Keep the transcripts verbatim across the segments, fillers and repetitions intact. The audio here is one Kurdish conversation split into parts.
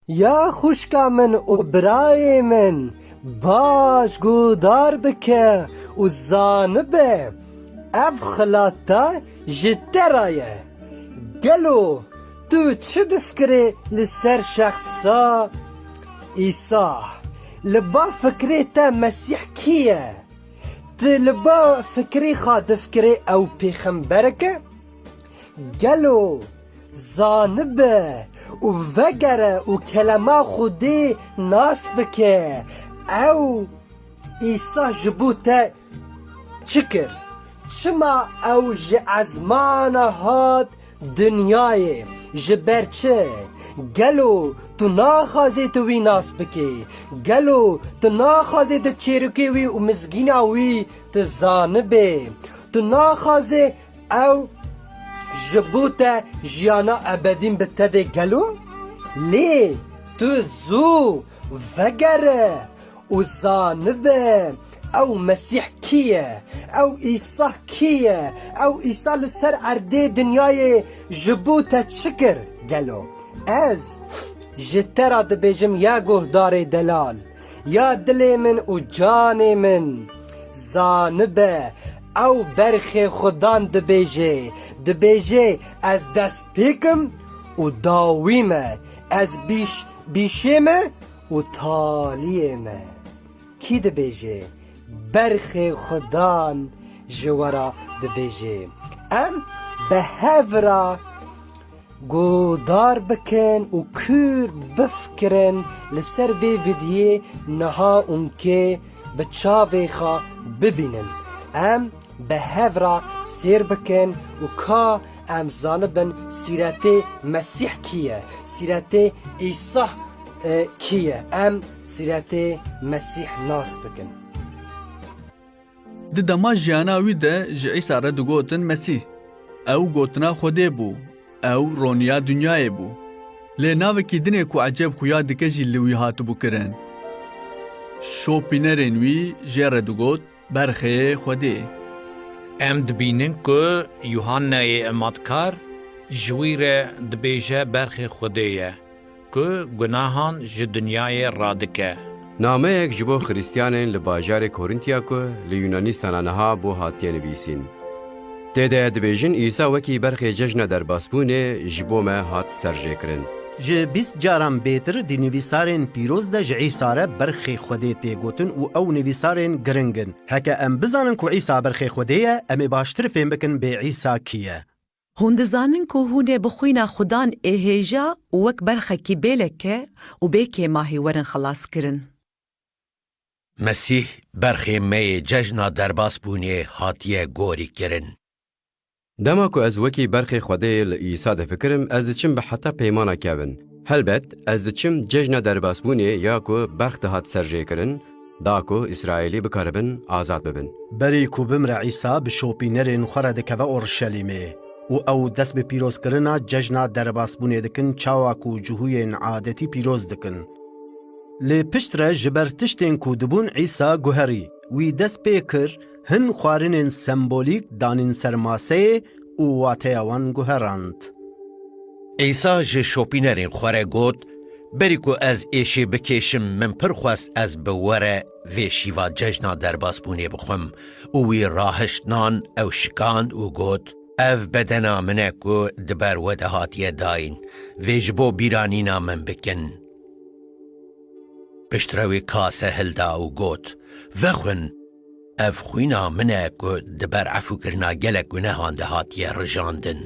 Ya xwişka min û birayê min, baş guhdar bike û zanibe, ev xilata ji te re ye. Gelo tu çi difikirî li ser şexsa Îsa? Li ba fikrê te Mesîh kî ye? Tu li ba fikrê xwe difikirî ew pêxemberek e? Gelo zanibe û vegere û kelema Xwedê nas bike. Ew Îsa ji bo te çi kir? Çima ew ji ezmana hat dinyayê? Ji ber çi? Gelo tu naxwazê tu wî nas bikî? Gelo tu naxwazê di çêrokê wî û mizgîna wî tu zanibê? Tu naxwazê ew ji bo te jiyana ebedîn bi te dê gelo? Lê tu zû vegere û zanibe ew Mesîh kî ye? Ew Îsa kî ye? Ew Îsa li ser erdê dinyayê ji bo te çi kir gelo? Ez ji te re dibêjim, ya guhdarê delal, ya dilê min û canê min, zanibe, ew berxê Xudan dibêje, dibêje, ez dest pê kim û dawî me, ez bîş-, bîşê me û taliyê me. Kî dibêje, berxê Xudan ji we re dibêje? Em bi hev re guhdar bikin û kûr bifikirin li ser vê vîdiyê niha û mkê bi çavê xwe bibînin. Em bi hev re sêr bikin û ka em zanibin sîretê Mesîh kî ye, sîretê Îsa, e, kî ye. Em sîretê Mesîh nas bikin. Di dema jiyana wî de ji Îsa re digotin Mesîh. Ew gotina Xwedê bû. Ew roniya dinyayê bû. Lê navekî dinê ku ecêb xuya dike jî li wî hatibû kirin. Şopînerên wî jê re digot, berxê Xwedê. Em dibînin ku Yuhanneyê Ematkar ji wî re dibêje berxê Xwedê ye, ku gunahan ji dinyayê radike. Nameyek ji bo Xiristiyanên li bajarê Korîntiya ku li Yunanîstana niha bû hatiye nivîsîn. Tê de dibêjin, Îsa wekî berxê cejna derbasbûnê ji bo me hat serjêkirin. Ji bîst caran bêtir di nivîsarên pîroz de ji Îsa re berxê Xwedê tê gotin û ew nivîsarên giring in. Heke em bizanin ku Îsa berxê Xwedê ye, em ê baştir fêm bikin bê Îsa kî ye. Hûn dizanin ku hûn ê bi xwîna Xudan ê hêja û wek berxekî bêleke û bê kêmahî werin xelaskirin. Mesîh berxê me yê cejna derbasbûnê hatiye gorîkirin. Dema ku ez wekî berxê Xwedê li Îsa difikirim, ez diçim bi heta peymana kevin. Helbet, ez diçim cejna derbasbûnê ya ku berx dihat serjêkirin, da ku Îsraîlî bikaribin azad bibin. Berî ku bimre Îsa bi şopînerên xwe re dikeve Orşelîmê û ew dest bi pîrozkirina cejna derbasbûnê dikin, çawa ku cihûyên adetî pîroz dikin. Lê piştre ji ber tiştên ku dibûn Îsa guherî, wî dest pê kir hin xwarinên sembolîk danîn ser maseyê û wateya wan guherand. Îsa ji şopînerên xwe re got, Berî ku ez êşê bikêşim, min pir xwest ez bi we re vê şîva cejna derbasbûnê bixwim û wî rahişt nan, ew şikand û got, Ev bedena min e ku di ber we de hatiye dayîn, vê ji bo bîranîna min bikin. Piştre wî kase hilda û got, Vexwin, ev xwîna min e ku di ber efûkirina gelek gunehan de hatiye rijandin.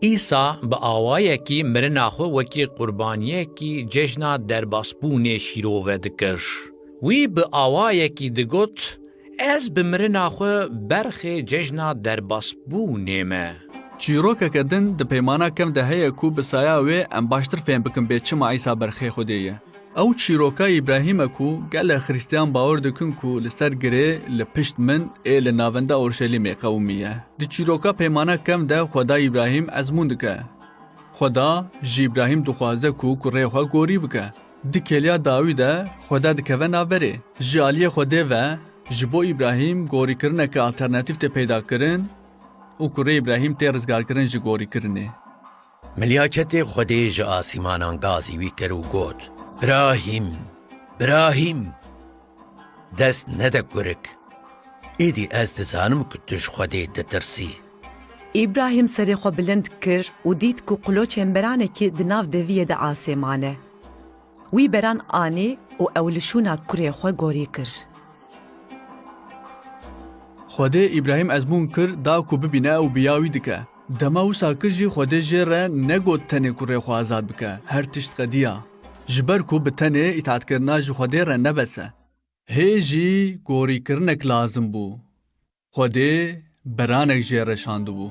Îsa bi awayekî mirina xwe wekî qurbaniyekî cejna derbasbûnê şîrove dikir. Wî bi awayekî digot, Ez bi mirina xwe berxê cejna derbasbûnê me. Çîrokeke din di Peymana Kevn de heye ku bi saya wê em baştir fêm bikin bê çima Îsa berxê Xwedê ye. Ew çîroka Îbrahîm e ku gelek Xiristiyan bawer dikin ku li ser girê li pişt min ê li navenda Orşelîmê qewimiye. Di çîroka Peymana Kevn de Xweda Îbrahîm ezmûn dike. Xweda ji Îbrahîm dixwaze ku kurê xwe gorî bike. Di kêliya dawî de Xweda dikeve navberê. Ji aliyê Xwedê ve ji bo Îbrahîm gorîkirineke alternatîf tê peydakirin û kurê Îbrahîm tê rizgarkirin ji gorîkirinê. Milyaketê Xwedê ji asîmanan gazî wî kir û got, Birahîm, Birahîm! Dest nede kurik. Êdî ez dizanim ku tu ji Xwedê ditirsî. Îbrahîm serê xwe bilind kir û dît ku qiloçên beranekî di nav deviyê de asê mane. Wî beran anî û ew li şûna kurê xwe gorî kir. Xwedê Îbrahîm ezmûn kir da ku bibîne ew bi ya wî dike. Dema wisa kir jî Xwedê jê re negot tenê kurê xwe azad bike, her tişt qediya. Ji ber ku bi tenê îtaatkirina ji Xwedê re ne bes e. Hê jî gorîkirinek lazim bû. Xwedê beranek jê re şandibû.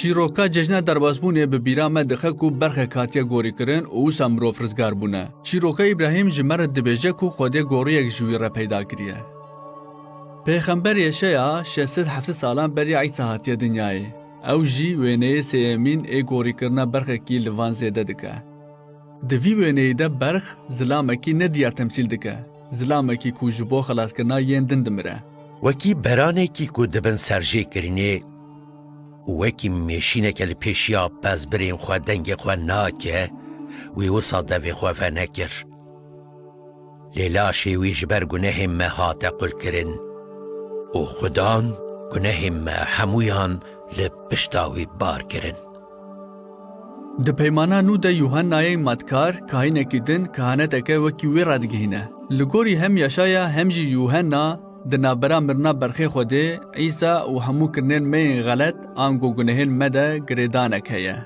Çîroka cejna derbasbûnê bi bîra me dixe ku berxek hatiye gorîkirin û wisa mirov rizgar bûne. Çîroka Îbrahîm ji me re dibêje ku Xwedê goriyek ji wî re peyda kiriye. Pêxember Yeşaya şeş sed heft sed salan beriya Îsa hatiye dinyayê. Ew jî wêneyê sêyemîn ê gorîkirina berxekî li van zêde dike. Di vî wêneyî de berx zilamekî nediyar temsîl dike, zilamekî ku ji bo xelaskirina yên din dimire. Wekî beranekî ku di bin serjêkirinê û wekî mêşîneke li pêşiya pezbirên xwe dengê xwe nake, wî wisa devê xwe venekir. Lê laşê wî ji ber gunehên me hate qulkirin û Xudan gunehên me hemûyan li pişta wî bar kirin. Di Peymana Nû de Yuhennayê Matkar, kahînekî din, kehaneteke wekî wê radigihîne. Li gorî hem Yaşaya hem jî Yuhenna, di navbera mirina berxê Xwedê, Îsa û hemû kirinên me yên xelet, ango gunehên me de girêdanek heye.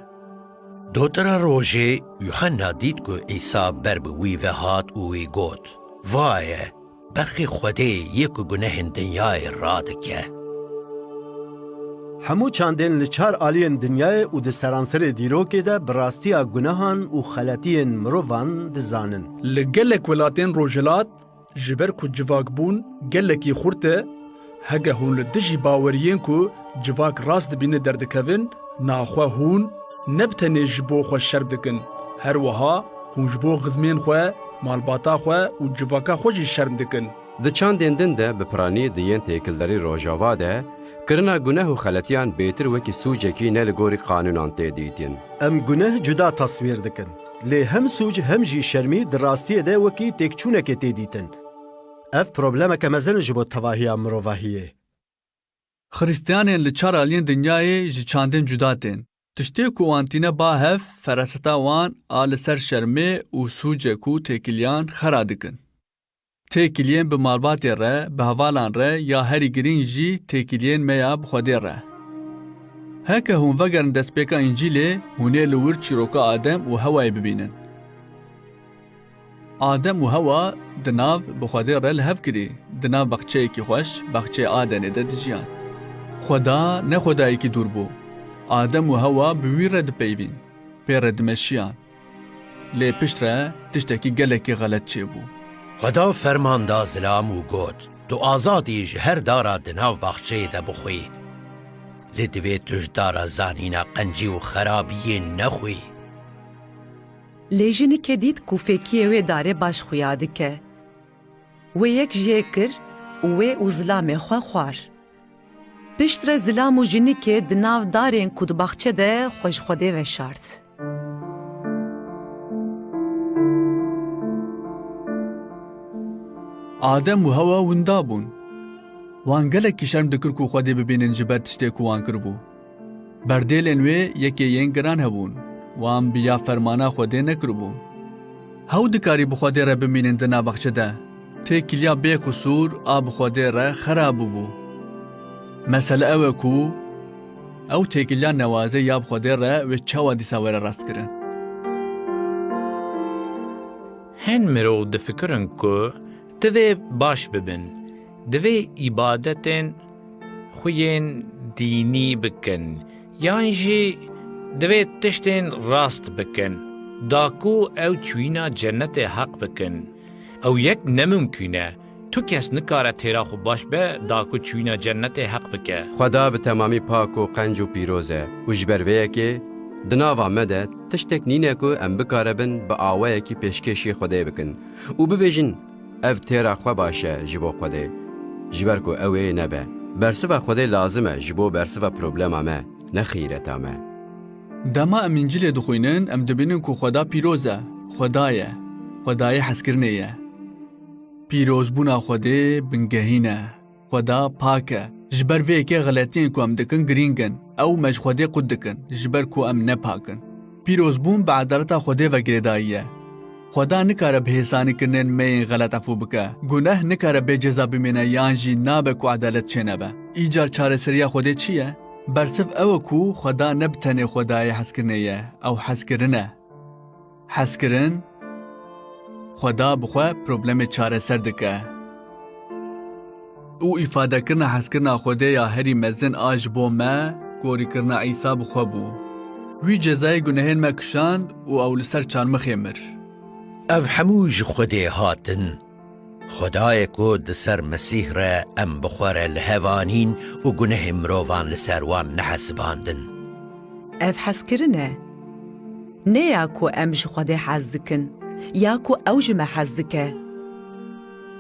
Dotira rojê, Yuhenna dît ku Îsa ber bi wî ve hat û wî got, Va ye, berxê Xwedê yê ku gunehên dinyayê radike. Hemû çandên li çar aliyên dinyayê û di seranserê dîrokê de bi rastiya gunehan û xeletiyên mirovan dizanin. Li gelek welatên Rojhilat, ji ber ku civakbûn gelekî xurt e, heke hûn li dijî baweriyên ku civak rast dibîne derdikevin, naxwe hûn ne bi tenê ji bo xwe şerm dikin, her wiha hûn ji bo xizmên xwe, malbata xwe û civaka xwe jî şerm dikin. Di çandên din de bi piranî di yên têkildarî Rojava de, kirina guneh û xeletiyan bêtir wekî sûcekî ne li gorî qanûnan tê dîtin. Em guneh cuda teswîr dikin, lê hem sûc hem jî şermî di rastiyê de wekî têkçûnekê tê dîtin. Ev problemeke mezin ji bo tevahiya mirovahiyê. Xiristiyanên li çar aliyên dinyayê ji çandên cuda tên. Tiştê ku wan tîne ba hev, feraseta wan a li ser şermê û sûcek û têkiliyan xera dikin. Têkiliyên bi malbatê re, bi hevalan re ya herî girîng jî têkiliyên me ya bi Xwedê re. Heke hûn vegerin destpêka Încîlê, hûn ê li wir çîroka Adem û Hewayê bibînin. Adem û Hewa di nav bi Xwedê re li hev kirî, di nav baxçeyekî xweş, baxçeyê Adenê de dijiyan. Xweda ne Xwedayekî dûr bû. Adem û Hewa bi wî re dipeyvîn, pê re dimeşiyan. Lê piştre tiştekî gelekî xelet çêbû. Xweda ferman da zilam û got, Tu azad î ji her dara di nav baxçeyê de bixwî. Lê divê tu ji dara zanîna qencî û xerabiyê nexwî. Lê jinikê dît ku fêkiyê wê darê baş xuya dike. Wê yek jê kir û wê û zilamê xwe xwar. Piştre zilam û jinikê di nav darên ku di baxçe de xwe ji Xwedê veşart. Adem û Hewa winda bûn. Wan gelekî şerm dikir ku Xwedê bibînin ji ber tiştê ku wan kiribû. Berdêlên wê yekê yên giran hebûn. Wan bi ya fermana Xwedê nekiribû. Hew dikarî bi Xwedê re bimînin di nav baxçe de. Têkiliya bêqisûr a bi Xwedê re xera bûbû. Mesele ew e ku ew têkiliya newazê ya bi Xwedê re wê çawa dîsa were rastkirin? Hin mirov difikirin ku divê baş bibin, divê îbadetên xweyên dînî bikin, yan jî divê tiştên rast bikin, da ku ew çûyîna cennetê heq bikin. Ew yek ne mimkûn e. Tu kes nikare têra xwe baş be, da ku çûyîna cennetê heq bike. Xweda bi temamî pak û qenc û pîroz e û ji ber vê yekê di nava me de tiştek nîne ku em bikaribin bi awayekî pêşkêşî Xwedê bikin û bibêjin, ev têra xwe baş e ji bo Xwedê, ji ber ku ew ê nebe. Bersiva Xwedê lazim e ji bo bersiva problema me, ne xîreta me. Dema em Încîlê dixwînin, em dibînin ku Xweda pîroz e, Xweda ye, Xwedayê hezkirinê ye. Pîrozbûna Xwedê bingehîn e. Xweda pak e. Ji ber vê yekê xeletiyên ku em dikin girîng in. Ew me ji Xwedê qut dikin, ji ber ku em ne pak in. Pîrozbûn bi edaleta Xwedê ve girêdayî ye. Xweda nikare bi hêsanîkirinên me yên xelet efû bike. Guneh nikare bê ceza bimîne yan jî nabe ku edalet çênebe. Îcar çareseriya Xwedê çi ye? Bersiv ew e ku Xweda ne bi tenê Xwedayê hezkirinê ye, ew hezkirin e. Hezkirin, Xweda bi xwe problemê çareser dike. Û îfadekirina hezkirina Xwedê ya herî mezin a ji bo me, gorîkirina Îsa bi xwe bû. Wî cezayê gunehên me kişand û ew li ser çarmixê mir. Ev hemû ji Xwedê hatin. Xwedayê ku di ser Mesîh re em bi xwe re li hev anîn û gunehên mirovan li ser wan nehesibandin. Ev hezkirin e. Ne ya ku em ji Xwedê hez dikin, ya ku ew ji me hez dike.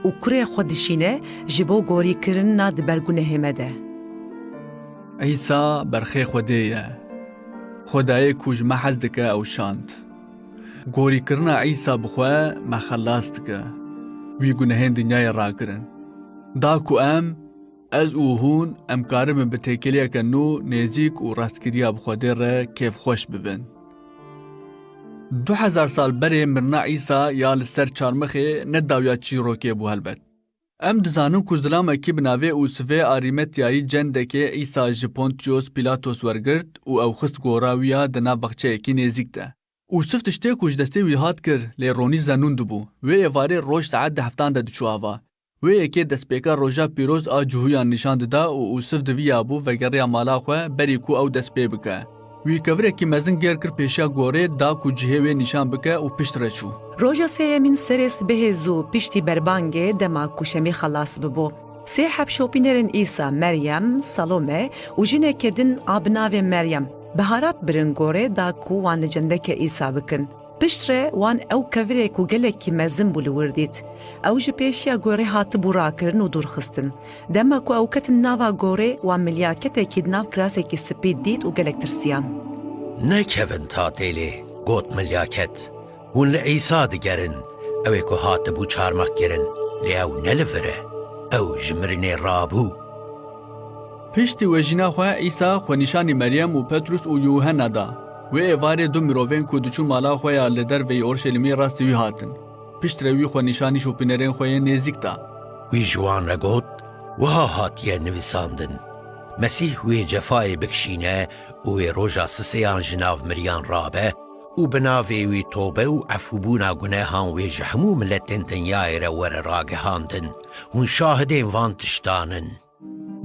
Û kurê xwe dişîne ji bo gorîkirina di ber gunehê me de. Îsa berxê Xwedê ye. Xwedayê ku ji me hez dike ew şand. Gorîkirina Îsa bi xwe me xelas dike. Wî gunehên dinyayê rakirin. Da ku em, ez û hûn, em karibin bi têkiliyeke nû, nêzîk û rastgiriya bi Xwedê re kêfxweş bibin. Du hezar sal berê mirina Îsa ya li ser çarmixê ne dawiya çîrokê bû helbet. Em dizanin ku zilamekî bi navê Ûsivê Arîmetiyayî cendekê Îsa ji Pontiyos Pîlatos wergirt û ew xist gora wî ya di nav baxçeyekî nêzîk de. Ûsiv tiştê ku ji destê wî hat kir, lê ronî zenûn dibû. Wê êvarê roj saet di heftan de diçû ava. Wê yekê destpêka roja pîroz a cihûyan nîşan dida û Ûsiv di vî ya bû vegeriya mala xwe berî ku ew dest pê bike. Wî kevirekî mezin gêr kir pêşiya gorê da ku cihê wê nîşan bike û piştre çû. Roja sêyemîn serê sibehê zû piştî berbangê dema ku şemî xelas bibû, sê heb şopînerên Îsa, Meryem, Salome û jineke din a bi navê Meryem, bi harat birin gorê da ku wan li cendeke Îsa bikin. Piştre wan ew kevirê ku gelekî mezin bû li wir dît. Ew ji pêşiya gorê hatibû rakirin û dûrxistin. Dema ku ew ketin nava gorê, wan milyaketekî di nav kirasekî spî dît û gelek tirsiyan. Nekevin tatêlê, got milyaket. Hûn li Îsa digerin, ew ê ku hatibû çarmix kirin, lê ew ne li vir e. Ew ji mirinê rabû. Piştî wejîna xwe Îsa xwenîşanî Meryem û Petrus û Yûhenna da. Wê êvarê du mirovên ku diçûn mala xwe ya li derveyî Orşelîmê rastî wî hatin. Piştre wî xwenîşanî şopînerên xwe yên nêzîk da. Wî ji wan re got, Wiha hatiye nivîsandin, Mesîh wê cefayê bikişîne û wê roja sisêyan ji nav miriyan rabe û bi navê wî tobe û efûbûna gunehan wê ji hemû miletên dinyayê re were ragihandin. Hûn şahidên van tiştan in.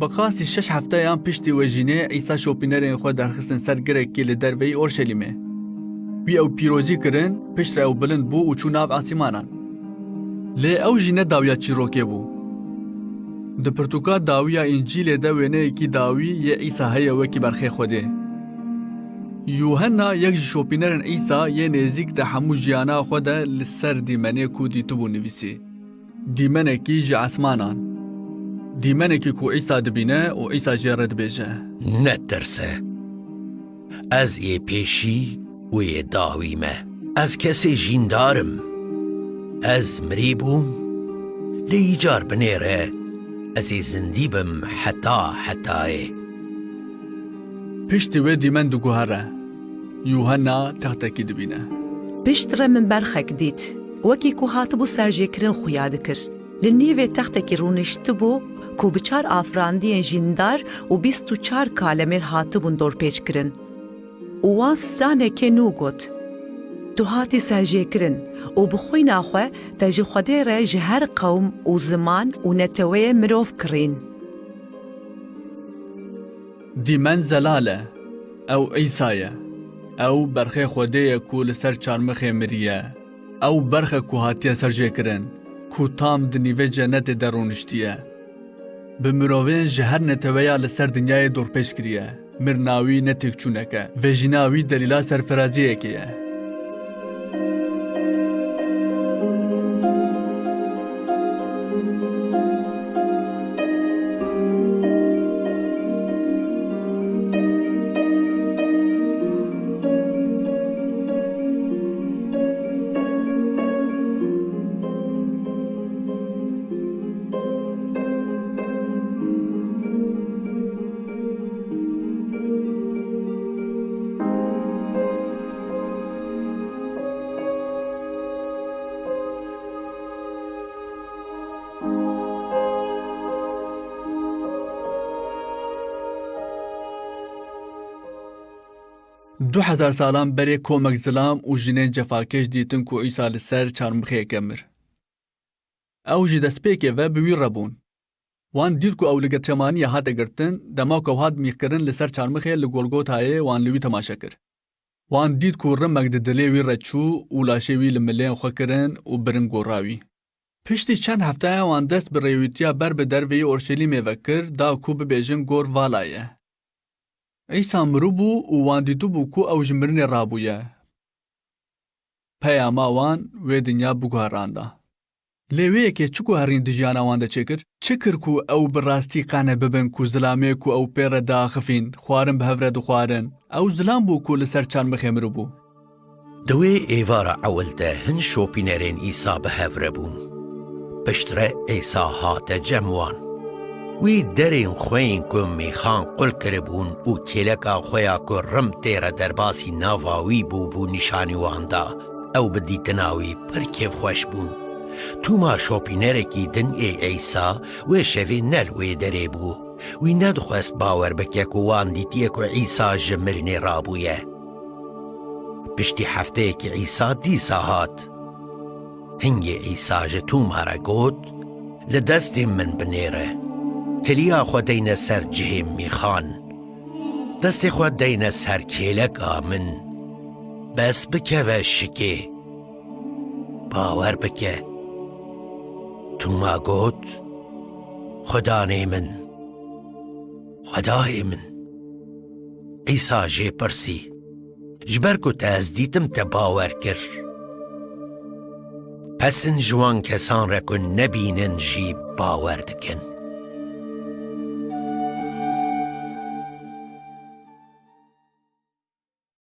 Bi qasî şeş hefteyan piştî wejînê Îsa şopînerên xwe derxistin ser girekî li derveyî Orşelîmê. Wî ew pîrozî kirin, piştre ew bilind bû û çû nav asîmanan. Lê ew jî ne dawiya çîrokê bû. Di pirtûka dawî ya Încîlê de wêneyekî dawî yê Îsa heye wekî berxê Xwedê. Yûhenna, yek ji şopînerên Îsa yê nêzîk, di hemû jiyana xwe de li ser dîmenê ku dîtibû nivîsî. Dîmenekî ji esmanan. Dîmenekî ku Îsa dibîne û Îsa jê re dibêje. Netirse. Ez ê pêşî û yê dawî me. Ez kesê jîndar im. Ez mirî bûm, lê îcar binêre ez ê zindî bim heta hetayê. Piştî wê dîmen diguhere. Yûhenna textekî dibîne. Piştre min berxek dît. Wekî ku hatibû serjêkirin xuya dikir. Li nîvê textekî rûniştibû ku bi çar afirandiyên jîndar û bîst û çar kalemên hatibûn dorpêç kirin. Û wan stranekê nû got, Tu hatî serjêkirin û bi xwîna xwe te ji Xwedê re ji her qewm û ziman û neteweyê mirov kirîn. Dîmen zelal e. Ew Îsa ye. Ew berxê Xwedê ye ku li ser çarmixê miriye. Ew berx e ku hatiye serjêkirin, ku tam di nîvê cenetê de rûniştiye. Bi mirovên ji her neteweya li ser dinyayê dorpêç kiriye. Mirina wî ne têkçûnek e. Vejîna wî delîla serfiraziyekê ye. Du hezar salan berê komek zilam û jinên cefakêş dîtin ku Îsa li ser çarmixeyeke mir. Ew ji destpêkê ve bi wî re bûn. Wan dît ku ew li Getsemaniyê hate girtin, dema ku ew hat mîxkirin li ser çarmixê li Golgotayê wan li wî temaşe kir. Wan dît ku rimek di dilê wî re çû û laşê wî li milên xwe kirin û birin gora wî. Piştî çend hefteyan wan dest bi rêwîtiya ber bi derveyî Orşelîmê ve kir, da ku bibêjin gor vala ye. Îsa miribû û wan dîtibû ku ew ji mirinê rabûye. Peyama wan wê dinya biguheranda. Lê wê yekê çi guherîn di jiyana wan de çêkir? Çi kir ku ew bi rastî qane bibin ku zilamê ku ew pê re diaxifîn, xwarin bi hev re dixwarin? Ew zilam bû ku li ser çarmixê miribû. Di wê êvara ewil de hin şopînerên Îsa bi hev re bûn. Piştre Îsa hate cem wan. Wî derên xweyên ku mîxan qul kiribûn û kêleka xwe ya ku rim tê re derbasî nava wî bûbû nîşanî wan da. Ew bi dîtina wî pir kêfxweş bûn. Tûma şopînerekî din ê Îsa wê şevê ne li wê derê bû. Wî nedixwest bawer bike ku wan dîtiye ku Îsa ji mirinê rabûye. Piştî hefteyekî Îsa dîsa hat. Hingê Îsa ji Tûma re got, "Li destên min binêre. Kiliya xwe deyne ser cihê mîxan. Destê xwe deyne ser kêleka min. Bes bikeve şikê. Bawer bike." Tûma got, "Xudanê min, Xwedayê min." Îsa jê pirsî, "Ji ber ku te ez dîtim, te bawer kir. Pesin ji wan kesan re ku nebînin jî bawer dikin."